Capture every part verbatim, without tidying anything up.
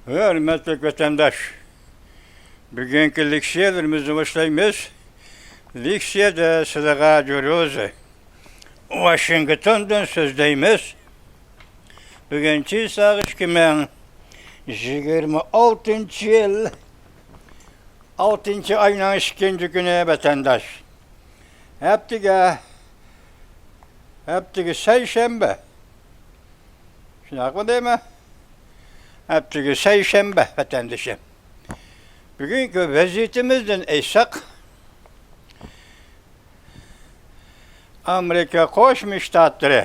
ھۆرمەتلىك ۋەتەنداش، بۈگۈنكى لېكسىيەلىرىمىزنى باشلايمىز. لېكسىيەدە سىلىغا جۇرۇزى ۋاشىنگتوندىن سۆزلەيمىز. بۈگۈن چىساغ ئىككى مىڭ يىگىرمە ئالتىنچى يىل، ئالتىنچى ئاينىڭ ئىككىنچى كۈنى، ۋەتەنداش. ھەپتىگە، ھەپتىگە سەيشەنبە. شۇنداقمۇ دەيمەن؟ ھەپتىگە سەيشەنبە، ۋەتەندىشىم. بۈگۈنكى ۋەزىيىتىمىزدىن ئېيتساق، ئامېرىكا قوشما شتاتلىرى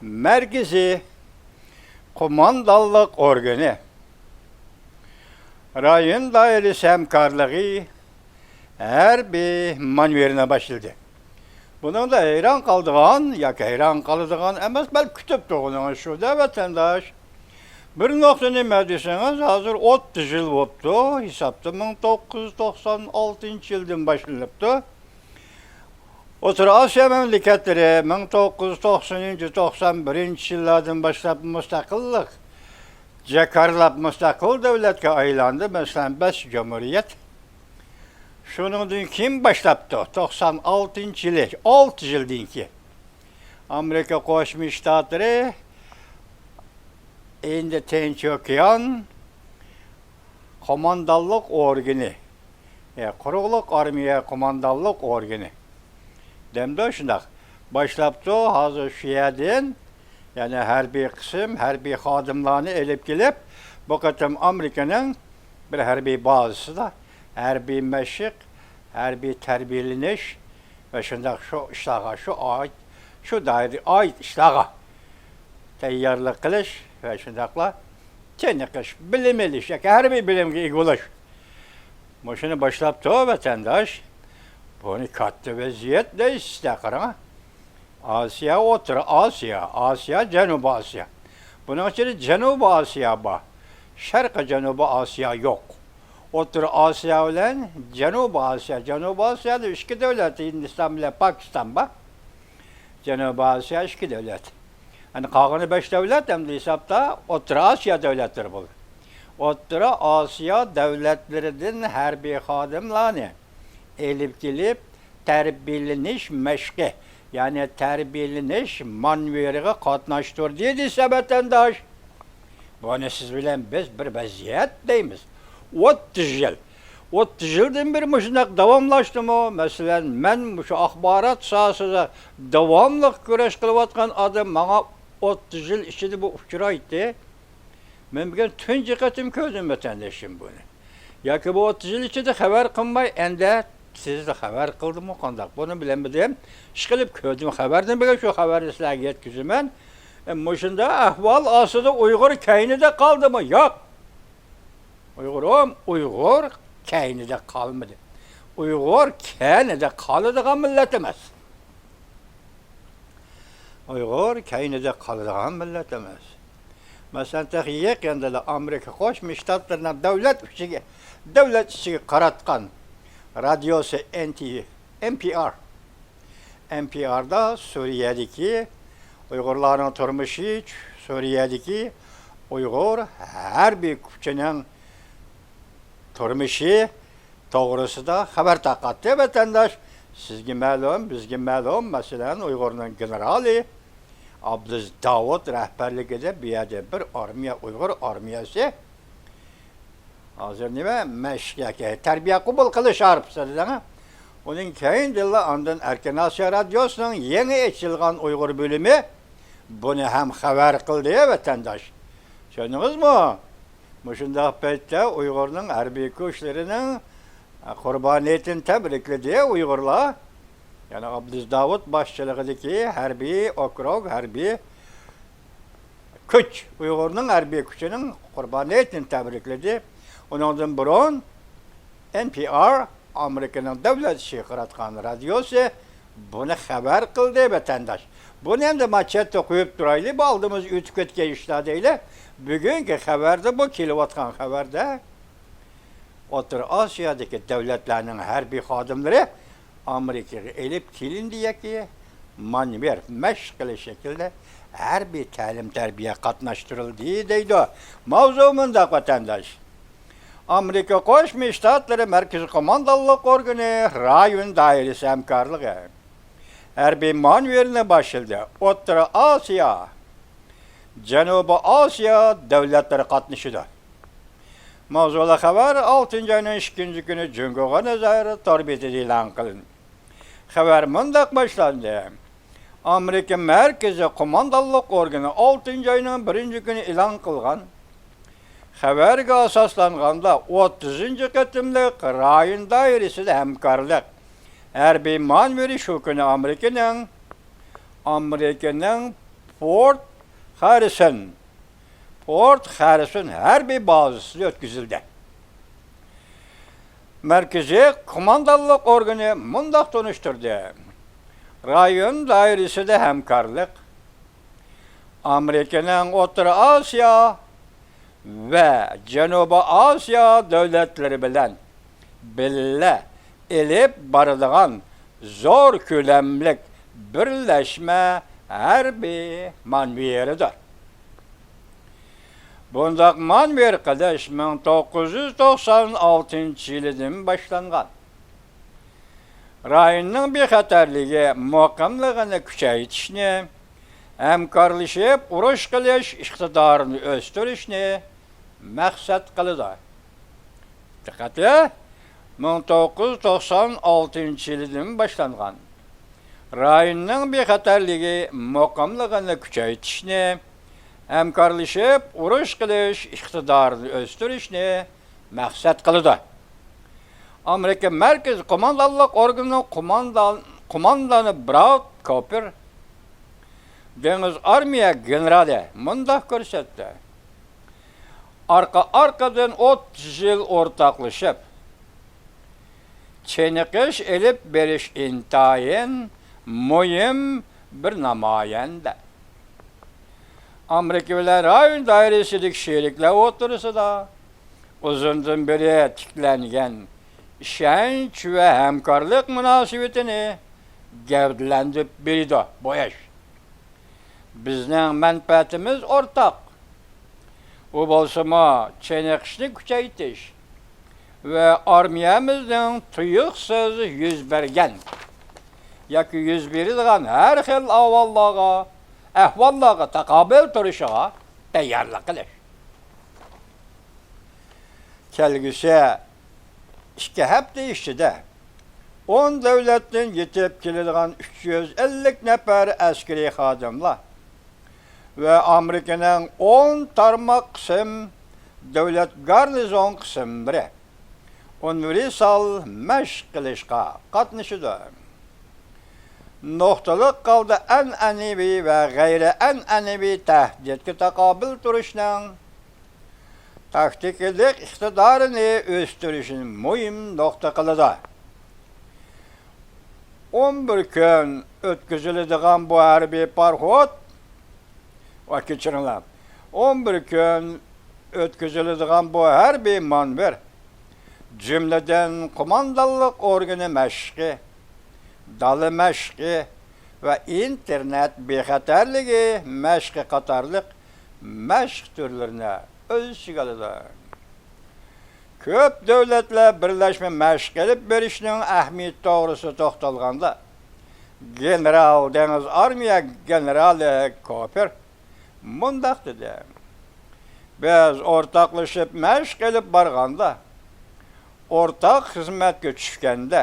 مەركىزىي قوماندانلىق ئورگىنى رايون دائىرىسى ھەمكارلىقى ھەربىي مانېۋىرنى باشلىدى. بۇنىڭدا ھەيران قالىدىغان ياكى ھەيران قالىدىغان ئەمەس، بەلكى كۈتۈپ تۇرغىنىڭىز شۇ-دە، ۋەتەنداش. بىر نۇقتا نېمە دېسىڭىز، ھازىر ئوتتۇز يىل بوپتۇ، ھېسابتا مىڭ توققۇز يۈز توقسان ئالتىنچى يىلدىن باشلىنىپتۇ. ئوتتۇرا ئاسىيا مەملىكەتلىرى مىڭ توققۇز يۈز توقسىنىنچى، توقسان بىرىنچى يىللاردىن باشلاپ مۇستەقىللىق جاكارلاپ، مۇستەقىل دۆلەتكە ئايلاندى. مەسىلەن، بەش جۇمھۇرىيەت. شۇنىڭدىن كېيىن باشلاپتۇ، توقسان ئالتىنچى يىلى، ئالتە يىلدىن كېيىن. ئامېرىكا قوشما شتاتلىرى، ھىندى تىنچ ئوكيان قوماندانلىق ئورگىنى، يا قۇرۇقلۇق ئارمىيە قوماندانلىق ئورگىنى دەمدۇ شۇنداق باشلاپتۇ. ھازىر شۇ يەردىن يەنە ھەربىي قىسىم، ھەربىي خادىملارنى ئېلىپ كېلىپ، بۇ قېتىم ئامېرىكىنىڭ بىر ھەربىي بازىسىدا ھەربىي مەشىق، ھەربىي تەربىيەلىنىش ۋە شۇنداق شۇ ئىشلارغا، شۇ ئائىت، شۇ دائىرىگە ئائىت ئىشلارغا تەييارلىق قىلىش ۋە شۇنداقلا چېنىقىش، بىلىم ئېلىش ياكى ھەربىي بىلىمگە ئىگە بولۇش. مۇشۇنى باشلاپتۇ، ۋەتەنداش. بۇنى كاتتا ۋەزىيەت دەيسىز-دە، قاراڭ. ئاسىيا، ئوتتۇرا ئاسىيا، ئاسىيا، جەنۇبىي ئاسىيا. بۇنىڭ ئىچىدە جەنۇبىي ئاسىيا بار. شەرقىي جەنۇبىي ئاسىيا يوق. ئوتتۇرا ئاسىيا بىلەن جەنۇبىي ئاسىيا. جەنۇبىي ئاسىيادا ئىككى دۆلەت، ھىندىستان بىلەن پاكىستان بار. جەنۇبىي ئاسىيا ئىككى دۆلەت. ئەنە قالغىنى بەش دۆلەت ئەمدى ھېسابتا ئوتتۇرا ئاسىيا دۆلەتلىرى بولدى. ئوتتۇرا ئاسىيا دۆلەتلىرىدىن ھەربىي خادىملارنى ئېلىپ كېلىپ، تەربىيەلىنىش مەشقى، يەنى تەربىيەلىنىش مانېۋىرىغا قاتناشتۇردى دېسە، ۋەتەنداش، بۇنى سىز بىلەن بىز بىر ۋەزىيەت دەيمىز. ئوتتۇز يىل. ئوتتۇز يىلدىن بېرى مۇشۇنداق داۋاملاشتىمۇ؟ مەسىلەن، مەن مۇشۇ ئاخبارات ساھەسىدە داۋاملىق كۈرەش قىلىۋاتقان ئادەم، ماڭا ئوتتۇز يىل ئىچىدە بۇ ئۇچرايتتى. مەن بۈگۈن تۇنجى قېتىم كۆردۈم، ۋەتەندىشىم، بۇنى. ياكى بۇ ئوتتۇز يىل ئىچىدە خەۋەر قىلماي، ئەندە تېزلا خەۋەر قىلدىمۇ قانداق؟ بۇنى بىلەلمىدىم. ئىشقىلىپ كۆردۈم خەۋەردىن، بۈگۈن شۇ خەۋەرنى سىلەرگە يەتكۈزىمەن. ئە، مۇشۇنداق ئەھۋال ئاستىدا ئۇيغۇر كەينىدە قالدىمۇ؟ ياق. ئۇيغۇرۇم، ئۇيغۇر كەينىدە قالمىدى. ئۇيغۇر كەينىدە قالىدىغان مىللەت ئەمەس. ئۇيغۇر كەينىدە قالىدىغان مىللەت ئەمەس. مەسىلەن، تېخى يېقىندىلا ئامېرىكا قوشما شتاتلىرىنىڭ دۆلەت ئىچىگە، دۆلەت ئىچىگە قاراتقان رادىيوسى ئېن تى، ئېن پى ئار. ئېن پى ئاردا سۈرىيەدىكى ئۇيغۇرلارنىڭ تۇرمۇشى، سۈرىيەدىكى ئۇيغۇر ھەربىي كۈچىنىڭ تۇرمۇشى توغرىسىدا خەۋەر تارقاتتى، ۋەتەنداش. سىزگە مەلۇم، بىزگە مەلۇم، مەسىلەن، ئۇيغۇرنىڭ گېنېرالى ئابلىز داۋۇت رەھبەرلىكىدە بۇ يەردە بىر ئارمىيە، ئۇيغۇر ئارمىيەسى ھازىر نېمە، مەشىق ياكى تەربىيە قوبۇل قىلىش ھارپىسىدا دەڭە. ئۇنىڭ كەينىدىنلا ئاندىن ئەركىن ئاسىيا رادىيوسىنىڭ يېڭى ئېچىلغان ئۇيغۇر بۆلۈمى بۇنى ھەم خەۋەر قىلدى، ۋەتەنداش. چۈشەندىڭىزمۇ؟ مۇشۇنداق پەيتتە ئۇيغۇرنىڭ ھەربىي كۈچلىرىنىڭ قۇربانىيىتىنى تەبرىكلىدى ئۇيغۇرلار. يەنى ئابلىز داۋۇت باشچىلىقىدىكى ھەربىي ئوكروگ، ھەربىي كۈچ، ئۇيغۇرنىڭ ھەربىي كۈچىنىڭ قۇربانىيىتىنى تەبرىكلىدى. ئۇنىڭدىن بۇرۇن ئېن پى ئار، ئامېرىكىنىڭ دۆلەت ئىچىگە قاراتقان رادىيوسى بۇنى خەۋەر قىلدى، ۋەتەنداش. بۇنى ئەمدى ما چەتتە قويۇپ تۇرايلى، بۇ ئالدىمىزدا ئۆتۈپ كەتكەن ئىشلار دەيلى. بۈگۈنكى خەۋەردە، بۇ كېلىۋاتقان خەۋەردە ئوتتۇرا ئاسىيادىكى دۆلەتلەرنىڭ ھەربىي خادىملىرى ئامېرىكىغا ئېلىپ كېلىندى ياكى مانېۋىر، مەشىق قىلىش شەكلىدە ھەربىي تەلىم-تەربىيە قاتناشتۇرۇلدى، دەيدۇ. ماۋزۇ مۇنداق، ۋەتەنداش. ئامېرىكا قوشما شتاتلىرى مەركىزىي قوماندانلىق ئورگىنى رايون دائىرىسى ھەمكارلىقى ھەربىي مانېۋىرىنى باشلىدى. ئوتتۇرا ئاسىيا، جەنۇبىي ئاسىيا دۆلەتلىرى قاتنىشىدۇ. ماۋزۇلۇق خەۋەر ئالتىنچى ئاينىڭ ئىككىنچى كۈنى جۇڭگوغا نەزەر تور بېتىدە ئېلان قىلىندى. خەۋەر مۇنداق باشلاندى. ئامېرىكا مەركىزىي قوماندانلىق ئورگىنى ئالتىنچى ئاينىڭ بىرىنچى كۈنى ئېلان قىلغان خەۋەرگە ئاساسلانغاندا، ئوتتۇزىنچى قېتىملىق رايون دائىرىسىدە ھەمكارلىق ھەربىي مانېۋىرى شۇ كۈنى ئامېرىكىنىڭ، ئامېرىكىنىڭ پورت خاررىسون، پورت خاررىسون ھەربىي بازىسىدا ئۆتكۈزۈلدى. مەركىزىي قوماندانلىق ئورگىنى مۇنداق تونۇشتۇردى: رايون دائىرىسىدە ھەمكارلىق ئامېرىكىنىڭ ئوتتۇرا ئاسىيا ۋە جەنۇبىي ئاسىيا دۆلەتلىرى بىلەن بىللە ئېلىپ بارىدىغان زور كۆلەملىك بىرلەشمە ھەربىي مانېۋىرىدۇر. بۇنداق مانېۋىر قىلىش مىڭ توققۇز يۈز توقسان ئالتىنچى يىلىدىن باشلانغان. رايوننىڭ بىخەتەرلىكى، مۇقىملىقىنى كۈچەيتىشنى، ھەمكارلىشىپ ئۇرۇش قىلىش ئىقتىدارىنى ئۆستۈرۈشنى مەقسەت قىلىدۇ. دىققەت! مىڭ توققۇز يۈز توقسان ئالتىنچى يىلىدىن باشلانغان رايوننىڭ بىخەتەرلىكى، مۇقىملىقىنى كۈچەيتىشنى، ھەمكارلىشىپ ئۇرۇش قىلىش ئىقتىدارىنى ئۆستۈرۈشنى مەقسەت قىلىدۇ. ئامېرىكا مەركىزىي قوماندانلىق ئورگىنىنىڭ قوماندان-، قوماندانى براۋۇت كوپېر دېڭىز ئارمىيە گېنېرالى مۇنداق كۆرسەتتى: ئارقا-ئارقىدىن ئوتتۇز يىل ئورتاقلىشىپ چېنىقىش ئېلىپ بېرىش ئىنتايىن مۇھىم بىر نامايەندە. ئامېرىكا بىلەن رايون دائىرىسىدىكى شېرىكلەر ئوتتۇرىسىدا ئۇزۇندىن بېرى تىكلەنگەن ئىشەنچ ۋە ھەمكارلىق مۇناسىۋىتىنى گەۋدىلەندۈرۈپ بېرىدۇ. بۇ ئىش بىزنىڭ مەنپەئەتىمىز ئورتاق. ئۇ بولسىمۇ چېنىقىشنى كۈچەيتىش ۋە ئارمىيەمىزنىڭ تۇيۇقسىز يۈز بەرگەن ياكى يۈز بېرىدىغان ھەر خىل ئەھۋاللارغا، ئەھۋاللارغا تاقابىل تۇرۇشىغا تەييارلىق قىلىش. كەلگۈسى ئىككى ھەپتە ئىچىدە ئون دۆلەتتىن يېتىپ كېلىدىغان ئۈچ يۈز ئەللىك نەپەر ئەسكىرىي خادىملار ۋە ئامېرىكىنىڭ ئون تارماق قىسىم دۆلەت گارنىزون قىسىملىرى ئۇنىۋېرسال مەشىق قىلىشقا قاتنىشىدۇ. نۇقتىلىق ھالدا ئەنئەنىۋى ۋە غەيرىي ئەنئەنىۋى تەھدىتكە تاقابىل تۇرۇشنىڭ تاكتىكىلىق ئىقتىدارىنى ئۆستۈرۈشنى مۇھىم نۇقتا قىلىدۇ. ئون بىر كۈن ئۆتكۈزۈلىدىغان بۇ ھەربىي پاراخوت، ۋە كەچۈرۈڭلار، ئون بىر كۈن ئۆتكۈزۈلىدىغان بۇ ھەربىي مانېۋىر، جۈملىدىن قوماندانلىق ئورگىنى مەشقى، دالا مەشقى ۋە ئىنتېرنېت بىخەتەرلىكى مەشقى قاتارلىق مەشىق تۈرلىرىنى ئۆز ئىچىگە ئالىدۇ. كۆپ دۆلەتلەر بىرلەشمە مەشىق ئېلىپ بېرىشنىڭ ئەھمىيىتى توغرىسىدا توختالغاندا، گېنېرال، دېڭىز ئارمىيە گېنېرالى كوپېر مۇنداق دېدى: بىز ئورتاقلىشىپ مەشىق ئېلىپ بارغاندا، ئورتاق خىزمەتكە چۈشكەندە،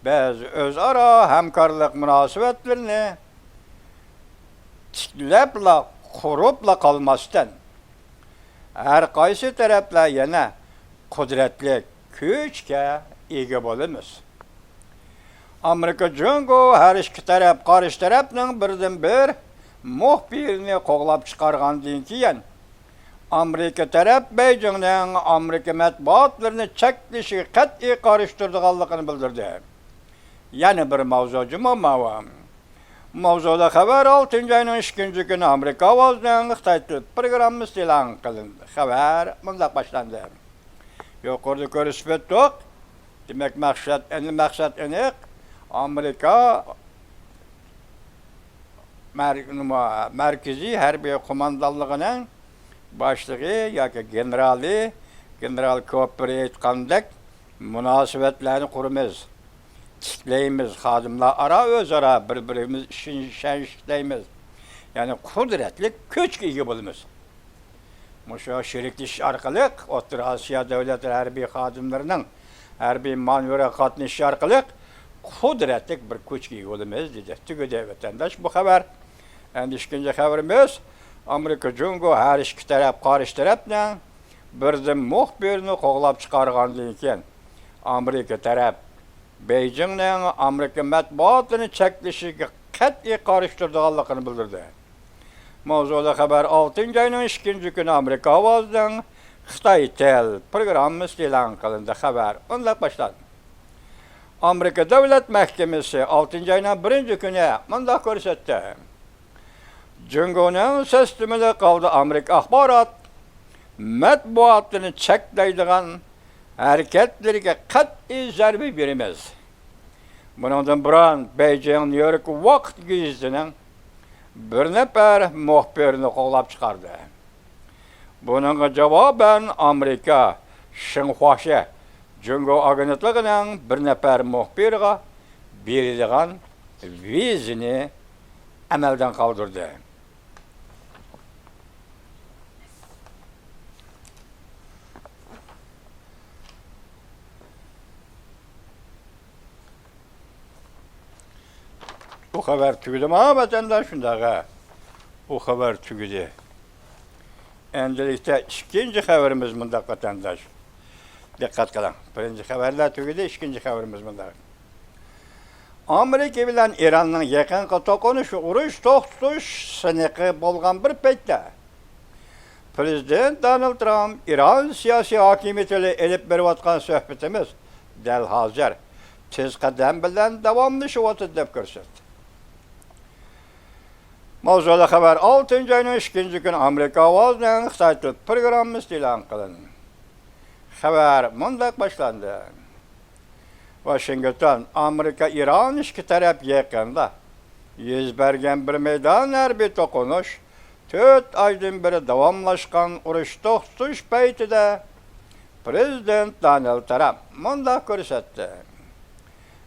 بىز ئۆزئارا ھەمكارلىق مۇناسىۋەتلىرىنى تىكلەپلا، قۇرۇپلا قالماستىن، ھەر قايسى تەرەپلەر يەنە قۇدرەتلىك كۈچكە ئىگە بولىمىز. ئامېرىكا جۇڭگو ھەر ئىككى تەرەپ قارشى تەرەپنىڭ بىردىنبىر مۇخبىرىنى قوغلاپ چىقارغاندىن كېيىن، ئامېرىكا تەرەپ بېيجىڭنىڭ ئامېرىكا مەتبۇئاتلىرىنى چەكلىشىگە قەتئىي قارشى تۇرىدىغانلىقىنى بىلدۈردى. يەنە بىر ماۋزۇ جۇمۇ ماۋۇ. ماۋزۇدا خەۋەر ئالتىنچى ئاينىڭ ئىككىنچى كۈنى ئامېرىكا ئاۋازىنىڭ خىتاي تىل پروگراممىسى ئېلان قىلىندى. خەۋەر مۇنداق باشلاندى. يۇقىرىدا كۆرسىتىپ ئۆتتۇق. دېمەك، مەقسەت ئېنى-، مەقسەت ئېنىق. ئامېرىكا مەر-، نېمە، مەركىزىي ھەربىي قوماندانلىقىنىڭ باشلىقى ياكى گېنېرالى، گېنېرال كوپېر ئېيتقاندەك، مۇناسىۋەتلەرنى قۇرىمىز، تىكلەيمىز، خادىملار ئارا ئۆزئارا بىر-بىرىمىز ئىشىنىش، ئىشەنچ تىكلەيمىز. يەنى قۇدرەتلىك كۈچكە ئىگە بولىمىز. مۇشۇ شېرىكلىشىش ئارقىلىق ئوتتۇرا ئاسىيا دۆلەتلىرى ھەربىي خادىملىرىنىڭ ھەربىي مانېۋىرغا قاتنىشىشى ئارقىلىق قۇدرەتلىك بىر كۈچكە ئىگە بولىمىز، دېدى. تۈگىدى، ۋەتەنداش، بۇ خەۋەر. ئەمدى ئىككىنچى خەۋىرىمىز، ئامېرىكا جۇڭگو ھەر ئىككى تەرەپ قارشى تەرەپنىڭ بىردىن مۇخبىرىنى قوغلاپ چىقارغاندىن كېيىن، ئامېرىكا تەرەپ بېيجىڭنىڭ ئامېرىكا مەتبۇئاتىنى چەكلىشىگە قەتئىي قارشى تۇرىدىغانلىقىنى بىلدۈردى. ماۋزۇلۇق خەۋەر، ئالتىنچى ئاينىڭ ئىككىنچى كۈنى ئامېرىكا ئاۋازىنىڭ خىتاي تېل پروگراممىسى ئېلان قىلىندى. خەۋەر مۇنداق باشلاندى. ئامېرىكا دۆلەت مەھكىمىسى ئالتىنچى ئاينىڭ بىرىنچى كۈنى مۇنداق كۆرسەتتى: جۇڭگونىڭ سىستېمىلىق ھالدا ئامېرىكا ئاخبارات مەتبۇئاتىنى چەكلەيدىغان ھەرىكەتلىرىگە قەتئىي زەربە بېرىمىز. بۇنىڭدىن بۇرۇن بېيجىڭ نيۇ يورك ۋاقىت گېزىتىنىڭ بىر نەپەر مۇخبىرىنى قوغلاپ چىقاردى. بۇنىڭغا جاۋابەن ئامېرىكا شىنخۇاشى جۇڭگو ئاگېنتلىقىنىڭ بىر نەپەر مۇخبىرىغا بېرىدىغان ۋىزىنى ئەمەلدىن قالدۇردى. بۇ خەۋەر تۈگىدىما، ۋەتەنداش؟ شۇنداق ھە. بۇ خەۋەر تۈگىدى. ئەمدىلىكتە ئىككىنچى خەۋىرىمىز مۇنداق، ۋەتەنداش. دىققەت قىلىڭ. بىرىنچى خەۋەرلەر تۈگىدى، ئىككىنچى خەۋىرىمىز مۇنداق. ئامېرىكا بىلەن ئىراننىڭ يېقىنقى توقۇنۇشۇشى ئۇرۇش توختىتىش سىنىقى بولغان بىر پەيتتە، پىرېزىدېنت دونالد ترامپ ئىران سىياسىي ھاكىمىيىتى بىلەن ئېلىپ بېرىۋاتقان سۆھبىتىمىز دەل ھازىر تېز قەدەم بىلەن داۋاملىشىۋاتىدۇ، دەپ كۆرسەتتى. ماۋزۇلۇق خەۋەر، ئالتىنچى ئاينىڭ ئىككىنچى كۈنى ئامېرىكا ئاۋازىنىڭ خىتاي تىل پروگراممىسى ئېلان قىلىندى. خەۋەر مۇنداق باشلاندى. ۋاشىنگتون، ئامېرىكا ئىران ئىككى تەرەپ يېقىندا يۈز بەرگەن بىر مەيدان ھەربىي توقۇنۇش، تۆت ئايدىن بېرى داۋاملاشقان ئۇرۇش توختىتىش پەيتىدە پىرېزىدېنت دونالد ترامپ مۇنداق كۆرسەتتى: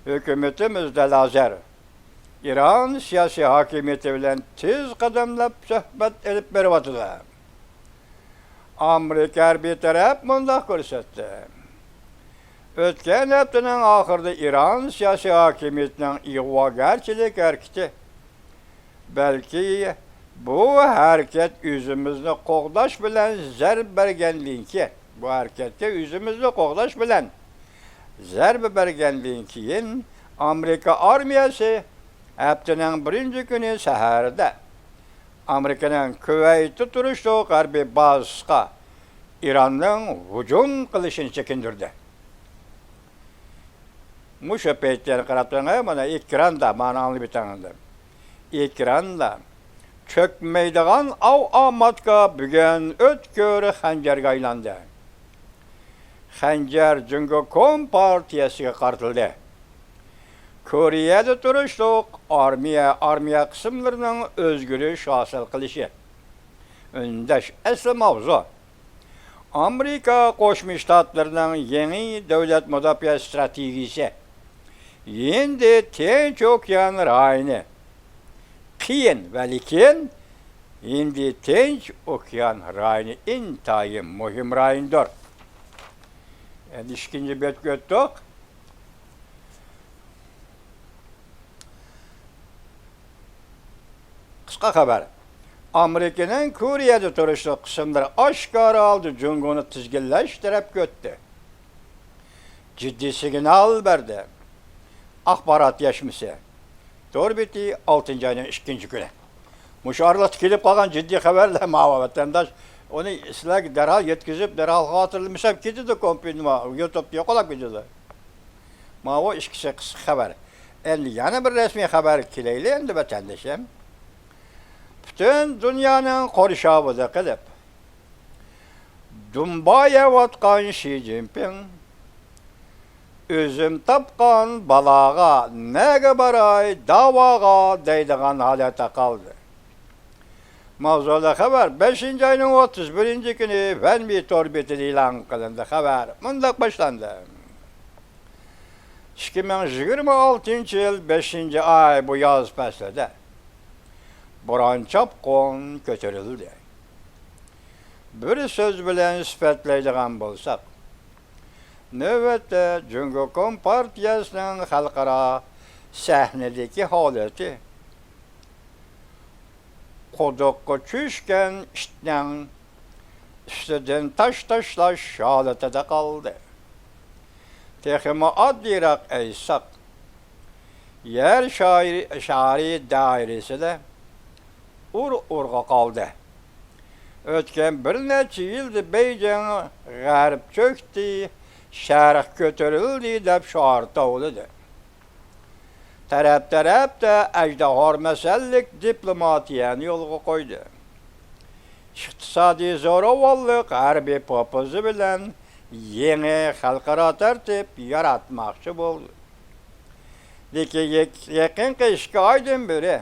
ھۆكۈمىتىمىز دەل ھازىر ئىران سىياسىي ھاكىمىيىتى بىلەن تېز قەدەملەپ سۆھبەت ئېلىپ بېرىۋاتىدۇ. ئامېرىكا ھەربىي تەرەپ مۇنداق كۆرسەتتى: ئۆتكەن ھەپتىنىڭ ئاخىرىدا ئىران سىياسىي ھاكىمىيىتىنىڭ ئىغۋاگەرچىلىك ھەرىكىتى، بەلكى بۇ ھەرىكەت ئۆزىمىزنى قوغداش بىلەن زەربە بەرگەندىن كېيىن، بۇ ھەرىكەتكە ئۆزىمىزنى قوغداش بىلەن زەربە بەرگەندىن كېيىن، ئامېرىكا ئارمىيەسى ھەپتىنىڭ بىرىنچى كۈنى سەھەردە ئامېرىكىنىڭ كۇۋەيتتە تۇرۇشلۇق ھەربىي بازىسىغا ئىراننىڭ ھۇجۇم قىلىشىنى چېكىندۈردى. مۇشۇ پەيتتە يەنە قاراپ تۇرۇڭ، مانا ئېكراندا، مانا ئاڭلىۋېتىڭ ئەمدى. ئېكراندا چۆكمەيدىغان ئاۋ-ئاماتكا بۈگۈن ئۆتكۈر خەنجەرگە ئايلاندى. خەنجەر جۇڭگو كومپارتىيەسىگە قارىتىلدى. كورېيەدە تۇرۇشلۇق ئارمىيە، ئارمىيە قىسىملىرىنىڭ ئۆزگىرىش ھاسىل قىلىشى. ئۈندەش ئەسلى ماۋزۇ. ئامېرىكا قوشما شتاتلىرىنىڭ يېڭى دۆلەت مۇداپىئە ئىستراتېگىيىسى. ھىندى تىنچ ئوكيان رايونى. قىيىن ۋە لېكىن ھىندى تىنچ ئوكيان رايونى ئىنتايىن مۇھىم رايوندۇر. ئەمدى ئىككىنچى بەتكە ئۆتتۇق. قىسقا خەۋەر. ئامېرىكىنىڭ كورېيەدە تۇرۇشلۇق قىسىملىرى ئاشكارا ھالدا جۇڭگونى تىزگىنلەش تەرەپكە ئۆتتى. جىددىي سىگنال بەردى. ئاخبارات يەشمىسى. تور بېتى، ئالتىنچى ئاينىڭ ئىككىنچى كۈنى. مۇشۇ ئارىلىقتا كېلىپ قالغان جىددىي خەۋەرلەر ماۋۇ، ۋەتەنداش. ئۇنى سىلەرگە دەرھال يەتكۈزۈپ، دەرھال خاتىرىلىمىسەم كېتىدۇ، كومپيۇتېرىم يوتۇبتا يوقالاپ كېتىدۇ. ماۋۇ ئىككىسى قىسقا خەۋەر. ئەمدى يەنە بىر رەسمىي خەۋەرگە كېلەيلى ئەمدى، ۋەتەندىشىم. پۈتۈن دۇنيانىڭ قورشاۋىدا قېلىپ، دۇمباياۋاتقان شى جىنپىڭ ئۆزۈم تاپقان بالاغا، نەگە باراي داۋاغا دەيدىغان ھالەتتە قالدى. ماۋزۇلۇق خەۋەر بەشىنچى ئاينىڭ ئوتتۇز بىرىنچى كۈنى فەنمى تور بېتىدە ئېلان قىلىندى. خەۋەر مۇنداق باشلاندى. ئىككى مىڭ يىگىرمە ئالتىنچى يىل بەشىنچى ئاي بۇ ياز پەسلىدە بوران-چاپقۇن كۆتۈرۈلدى. بىر سۆز بىلەن سۈپەتلەيدىغان بولساق، نۆۋەتتە جۇڭگو كومپارتىيەسىنىڭ خەلقئارا سەھنىدىكى ھالىتى قۇدۇققا چۈشكەن ئىتنىڭ ئۈستىدىن تاش تاشلاش ھالىتىدە قالدى. تېخىمۇ ئاددىيراق ئېيتساق، يەر شارى، شارى دائىرىسىدە ئۇر ئۇرغا قالدى. ئۆتكەن بىر نەچچە يىلدا بېيجىڭ غەرب چۆكتى، شەرق كۆتۈرۈلدى دەپ شوئار توۋلىدى. تەرەپ-تەرەپتە ئەجدىھا مەسەللىك دىپلوماتىيەنى يولغا قويدى. ئىقتىسادىي زوراۋانلىق ھەربىي پوپىزى بىلەن يېڭى خەلقئارا تەرتىپ ياراتماقچى بولدى. لېكىن يېك-، يېقىنقى ئىككى ئايدىن بېرى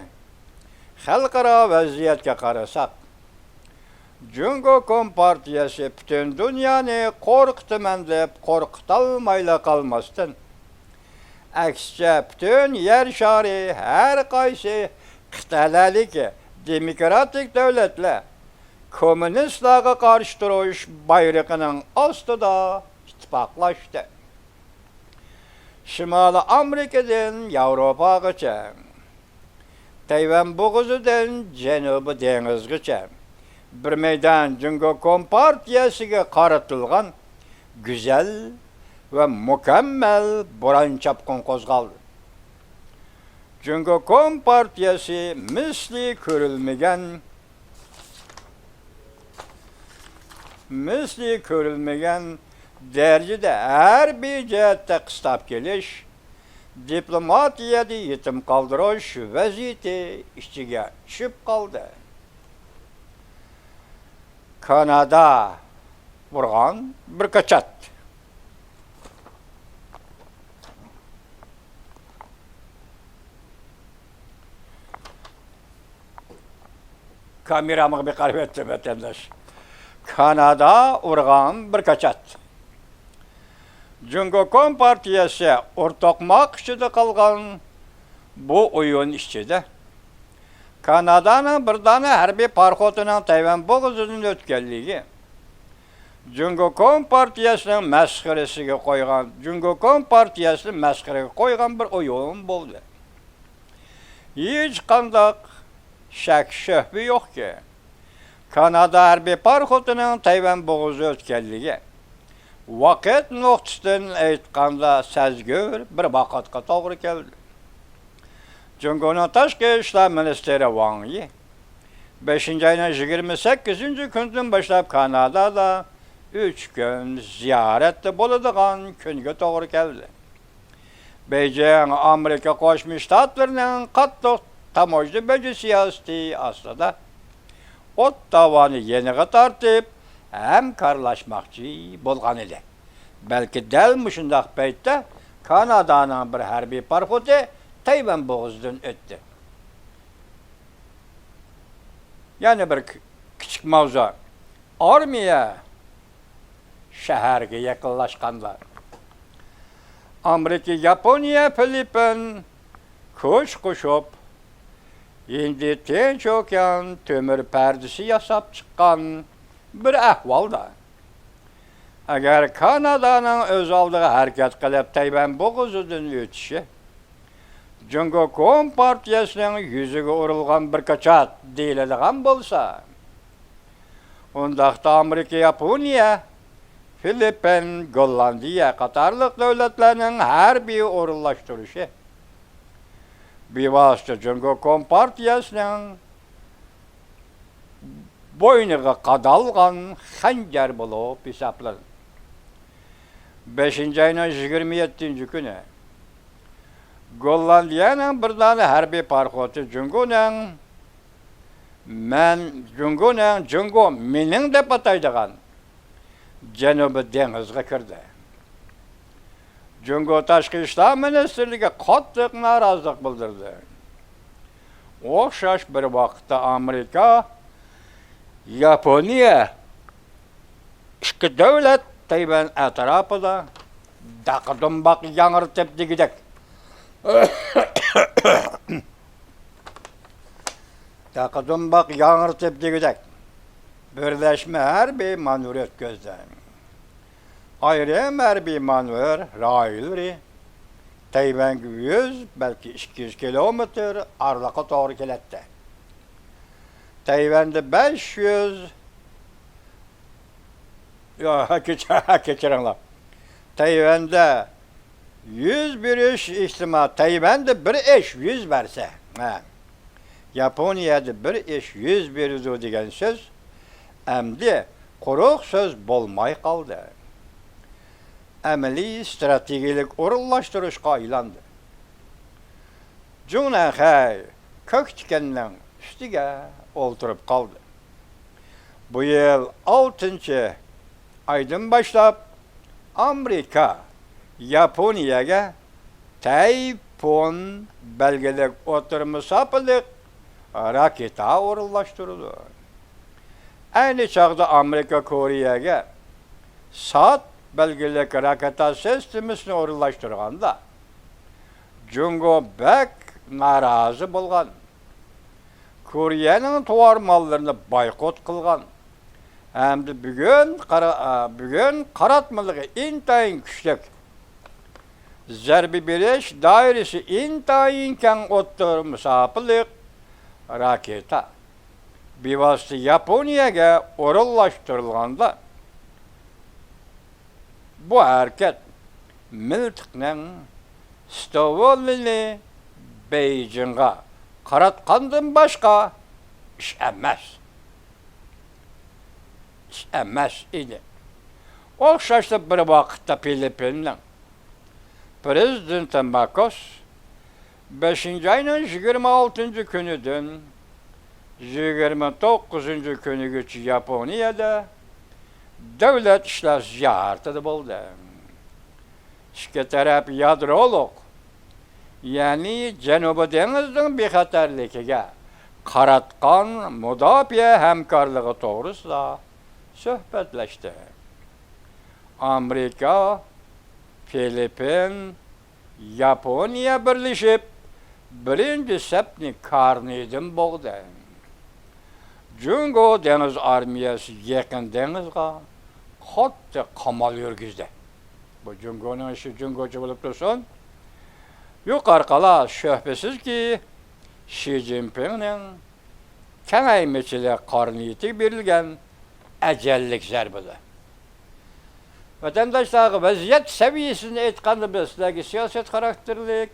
خەلقئارا ۋەزىيەتكە قارىساق، جۇڭگو كومپارتىيەسى پۈتۈن دۇنيانى قورقۇتىمەن دەپ قورقۇتالمايلا قالماستىن، ئەكسىچە، پۈتۈن يەر شارى ھەر قايسى قىتئەلەردىكى دېموكراتىك دۆلەتلەر كوممۇنىستلارغا قارشى تۇرۇش بايرىقىنىڭ ئاستىدا ئىتتىپاقلاشتى. شىمالىي ئامېرىكىدىن ياۋروپاغىچە، تەيۋەن بوغۇزىدىن جەنۇبىي دېڭىزغىچە بىر مەيدان جۇڭگو كومپارتىيەسىگە قارىتىلغان گۈزەل ۋە مۇكەممەل بوران-چاپقۇن قوزغالدى. جۇڭگو كومپارتىيەسى مىسلى كۆرۈلمىگەن، مىسلى كۆرۈلمىگەن دەرىجىدە ھەربىي جەھەتتە قىستاپ كېلىش، دىپلوماتىيەدە يېتىم قالدۇرۇش ۋەزىيىتى ئىچىگە چۈشۈپ قالدى. كانادا ئۇرغان بىر كاچات. كامېرامغا بىر قارىۋەتتىم، ۋەتەنداش. كانادا ئۇرغان بىر كاچات. جۇڭگو كومپارتىيەسى ئۇر توقماق ئىچىدە قالغان بۇ ئويۇن ئىچىدە، كانادانىڭ بىر دانە ھەربىي پاراخوتىنىڭ تەيۋەن بوغۇزىدىن ئۆتكەنلىكى، جۇڭگو كومپارتىيەسىنىڭ مەسخىرىسىگە قويغان، جۇڭگو كومپارتىيەسىنى مەسخىرىگە قويغان بىر ئويۇن بولدى. ھېچقانداق شەك-شۈبھە يوقكى، كانادا ھەربىي پاراخوتىنىڭ تەيۋەن بوغۇزى ئۆتكەنلىكى، ۋاقىت نۇقتىسىدىن ئېيتقاندا، سەزگۈر بىر ۋاقىتقا توغرا كەلدى. جۇڭگونىڭ تاشقى ئىشلار مىنىستىرى ۋاڭ يى بەشىنچى ئاينىڭ يىگىرمە سەككىزىنچى كۈنىدىن باشلاپ كانادادا ئۈچ كۈن زىيارەتتە بولىدىغان كۈنگە توغرا كەلدى. بېيجىڭ ئامېرىكا قوشما شتاتلىرىنىڭ قاتتىق تاموژنا بېجى سىياسىتى ئاستىدا ئوت داۋانى يېنىغا تارتىپ، ھەمكارلاشماقچى بولغان ئىدى. بەلكى دەل مۇشۇنداق پەيتتە كانادانىڭ بىر ھەربىي پاراخوتى تەيۋەن بوغۇزىدىن ئۆتتى. يەنە بىر كىچىك ماۋزۇ. ئارمىيە شەھەرگە يېقىنلاشقاندا، ئامېرىكا، ياپونىيە، فىلىپپىن كۈچ قوشۇپ، ھىندى تىنچ ئوكيان تۆمۈر پەردىسى ياساپ چىققان بىر ئەھۋالدا، ئەگەر كانادانىڭ ئۆز ئالدىغا ھەرىكەت قىلىپ تەيۋەن بوغۇزىدىن ئۆتۈشى جۇڭگو كومپارتىيەسىنىڭ يۈزىگە ئۇرۇلغان بىر كاچات دېيىلىدىغان بولسا، ئۇنداقتا ئامېرىكا، ياپونىيە، فىلىپپىن، گوللاندىيە قاتارلىق دۆلەتلەرنىڭ ھەربىي ئورۇنلاشتۇرۇشى بىۋاسىتە جۇڭگو كومپارتىيەسىنىڭ بوينىغا قادالغان خەنجەر بولۇپ ھېسابلىنىدۇ. بەشىنچى ئاينىڭ يىگىرمە يەتتىنچى كۈنى گوللاندىيەنىڭ بىر دانە ھەربىي پاراخوتى جۇڭگونىڭ، مەن جۇڭگونىڭ، جۇڭگو مېنىڭ دەپ ئاتايدىغان جەنۇبىي دېڭىزغا كىردى. جۇڭگو تاشقى ئىشلار مىنىستىرلىكى قاتتىق نارازىلىق بىلدۈردى. ئوخشاش بىر ۋاقىتتا ئامېرىكا، ياپونىيە ئىككى دۆلەت تەيۋەن ئەتراپىدا داقا-دۇمباق ياڭرىتىپ دېگۈدەك، داقا-دۇمباق ياڭرىتىپ دېگۈدەك بىرلەشمە ھەربىي مانېۋىر ئۆتكۈزدى. ئايرىم ھەربىي مانېۋىر رايونلىرى تەيۋەنگە يۈز، بەلكى ئىككى يۈز كىلومېتىر ئارىلىققا توغرا كېلەتتى. تەيۋەندە بەش يۈز، يا، كەچ-، كەچۈرۈڭلار. تەيۋەندە يۈز بېرىش ئېھتىمال، تەيۋەندە بىر ئىش يۈز بەرسە، ھە، ياپونىيەدە بىر ئىش يۈز بېرىدۇ دېگەن سۆز ئەمدى قۇرۇق سۆز بولماي قالدى. ئەمەلىي ئىستراتېگىيەلىك ئورۇنلاشتۇرۇشقا ئايلاندى. جۇڭنەنخەي كۆك تىكەننىڭ ئۈستىگە ئولتۇرۇپ قالدى. بۇ يىل ئالتىنچى ئايدىن باشلاپ ئامېرىكا ياپونىيەگە تەيپۇن بەلگىلىك ئوتتۇرا مۇساپىلىك راكېتا ئورۇنلاشتۇرىدۇ. ئەينى چاغدا ئامېرىكا كورېيەگە سات بەلگىلىك راكېتا سىستېمىسىنى ئورۇنلاشتۇرغاندا، جۇڭگو بەك نارازى بولغان. كورېيەنىڭ تاۋار ماللىرىنى بايقۇت قىلغان ھەمدە بۈگۈن قارا-، بۈگۈن قاراتمىلىقى ئىنتايىن كۈچلۈك، زەربە بېرىش دائىرىسى ئىنتايىن كەڭ ئوتتۇرا مۇساپىلىق راكېتا بىۋاسىتە ياپونىيەگە ئورۇنلاشتۇرۇلغاندا، بۇ ھەرىكەت مىلتىقنىڭ ستوۋولنى بېيجىڭغا قاراتقاندىن باشقا ئىش ئەمەس. ئىش ئەمەس ئىدى. ئوخشاشلا بىر ۋاقىتتا فىلىپپىننىڭ پرېزىدېنتى ماكوس بەشىنچى ئاينىڭ يىگىرمە ئالتىنچى كۈنىدىن يىگىرمە توققۇزىنچى كۈنىگىچە ياپونىيەدە دۆلەت ئىشلار زىيارىتىدە بولدى. ئىككى تەرەپ يادرولۇق، يەنى جەنۇبىي دېڭىزنىڭ بىخەتەرلىكىگە قاراتقان مۇداپىئە ھەمكارلىقى توغرىسىدا سۆھبەتلەشتى. ئامېرىكا، فىلىپپىن، ياپونىيە بىرلىشىپ بىرىنچى سەپنى كارنىدىن بوغدى. جۇڭگو دېڭىز ئارمىيەسى يېقىن دېڭىزغا قاتتىق قامال يۈرگۈزدى. بۇ جۇڭگونىڭ ئىشى جۇڭگوچە بولۇپ تۇرسۇن. يۇقىرىقىلار شۈبھىسىزكى، شى جىنپىڭنىڭ كېڭەيمىچىلىك قارا نىيىتىگە بېرىلگەن ئەجەللىك زەربىلەر. ۋەتەنداشلارغا ۋەزىيەت سەۋىيەسىنى ئېيتقاندا، بىز سىلەرگە سىياسەت خاراكتېرلىك،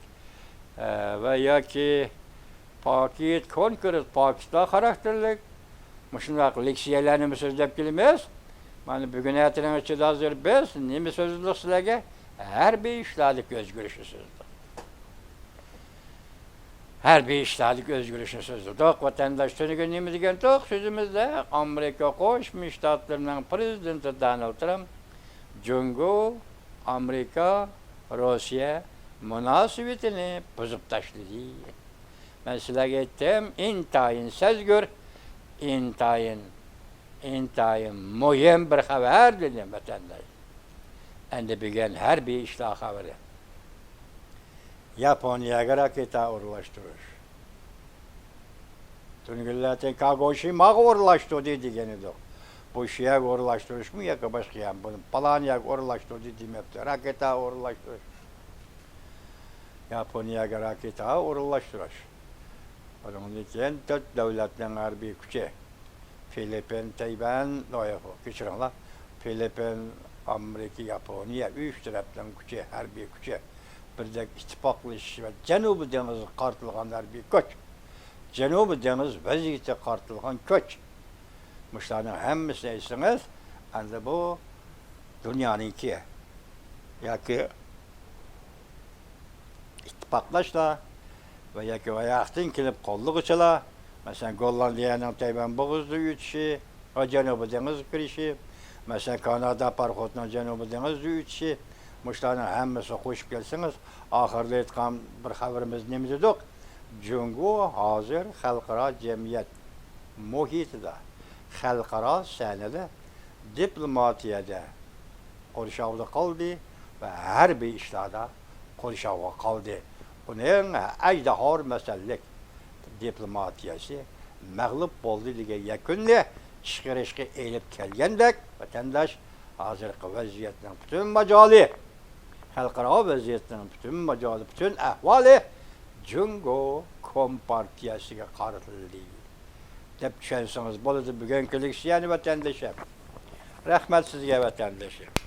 ئە، ۋە ياكى پاكىت، كونكرېت پاكىتلار خاراكتېرلىك مۇشۇنداق لېكسىيەلەرنىمۇ سۆزلەپ كېلىمىز. مانا بۈگۈن ئەتىنىڭ ئىچىدە ھازىر بىز نېمە سۆزلىدۇق سىلەرگە؟ ھەربىي ئىشلاردىكى ئۆزگىرىشنى سۆزلىدۇق. ھەربىي ئىشلاردىكى ئۆزگىرىشنى سۆزلىدۇق. ۋەتەنداش، تۈنۈگۈن نېمە دېگەنتۇق سۆزىمىزدە؟ ئامېرىكا قوشما شتاتلىرىنىڭ پرېزىدېنتى دونالد ترامپ جۇڭگو، ئامېرىكا، روسىيە مۇناسىۋىتىنى بۇزۇپ تاشلىدى. مەن سىلەرگە ئېيتتىم، ئىنتايىن سەزگۈر، ئىنتايىن، ئىنتايىن مۇھىم بىر خەۋەر دېدىم، ۋەتەنداش. ئەمدى بۈگۈن ھەربىي ئىشلار خەۋىرى. ياپونىيەگە راكېتا ئورۇنلاشتۇرۇش. تۈنۈگۈنلەردىن كاگوشىماغا ئورۇنلاشتۇردى دېگەن ئىدۇق. بۇ شۇ يەرگە ئورۇنلاشتۇرۇشمۇ ياكى باشقا يەرمۇ؟ بۇنى پالان يەرگە ئورۇنلاشتۇردى دېمەپتۇ. راكېتا ئورۇنلاشتۇرۇش. ياپونىيەگە راكېتا ئورۇنلاشتۇرۇش. بۇنىڭدىن كېيىن تۆت دۆلەتنىڭ ھەربىي كۈچى، فىلىپپىن، تەيۋەن، ئوي، كەچۈرۈڭلار، فىلىپپىن، ئامېرىكا، ياپونىيە، ئۈچ تەرەپنىڭ كۈچى، ھەربىي كۈچى بىردەك ئىتتىپاقلىشىش ۋە جەنۇبىي دېڭىزغا قارىتىلغان ھەربىي كۈچ، جەنۇبىي دېڭىز ۋەزىيىتىگە قارىتىلغان كۈچ. مۇشۇلارنىڭ ھەممىسىنى ئېيتسىڭىز، ئەمدى بۇ دۇنيانىڭكى ياكى ئىتتىپاقداشلار ۋە ياكى ئۇياقتىن كېلىپ قوللىغۇچىلار، مەسىلەن، گوللاندىيەنىڭ تەيۋەن بوغۇزىدا ئۆتۈشى ۋە جەنۇبىي دېڭىزغا كىرىشى، مەسىلەن، كانادا پاراخوتىنىڭ جەنۇبىي دېڭىزدا ئۆتۈشى، مۇشۇلارنىڭ ھەممىسىنى قوشۇپ كەلسىڭىز، ئاخىرىدا ئېيتقان بىر خەۋىرىمىز نېمە دېدۇق؟ جۇڭگو ھازىر خەلقئارا جەمئىيەت مۇھىتىدا، خەلقئارا سەھنىدە، دىپلوماتىيەدە قورشاۋدا قالدى ۋە ھەربىي ئىشلاردا قورشاۋغا قالدى. ئۇنىڭ ئەجدىھار مەسەللىك دىپلوماتىيەسى مەغلۇپ بولدى دېگەن يەكۈننى چىقىرىشقا ئېلىپ كەلگەندەك، ۋەتەنداش، ھازىرقى ۋەزىيەتنىڭ پۈتۈن ماجالى، خەلقئارا ۋەزىيەتنىڭ پۈتۈن ماجالى، پۈتۈن ئەھۋالى جۇڭگو كومپارتىيەسىگە قارىتىلدى دەپ چۈشەنسىڭىز بولىدۇ. بۈگۈنكىلىك سىيەنى ۋەتەندىشىم. رەھمەت سىزگە، ۋەتەندىشىم.